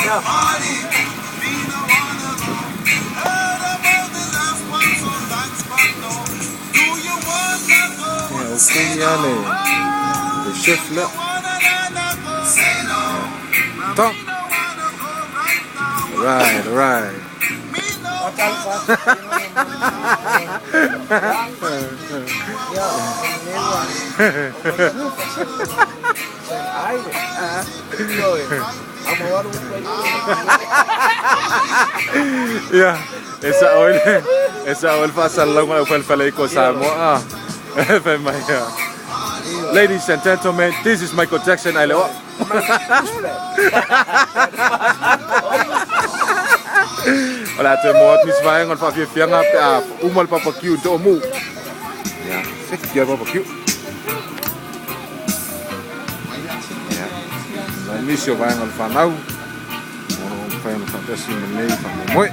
Ia, o kei lava le le chef lea. Tom. Alright, alright. Ia, e sao ai le, e sao ai le faasalalauga o le aufailefale ko Samoa a. Fai mai ia. Ladies and gentlemen, this is Michael Jackson ai le oa. O le a toe moa atu nisi vaega o le faafiafiaga pe a uma le barbecue i Toomu. Ia, seki le barbecue. Ia, nai nisi o vaega o le fanau o lo o mafai ona faatasi ma lenei faamoemoe.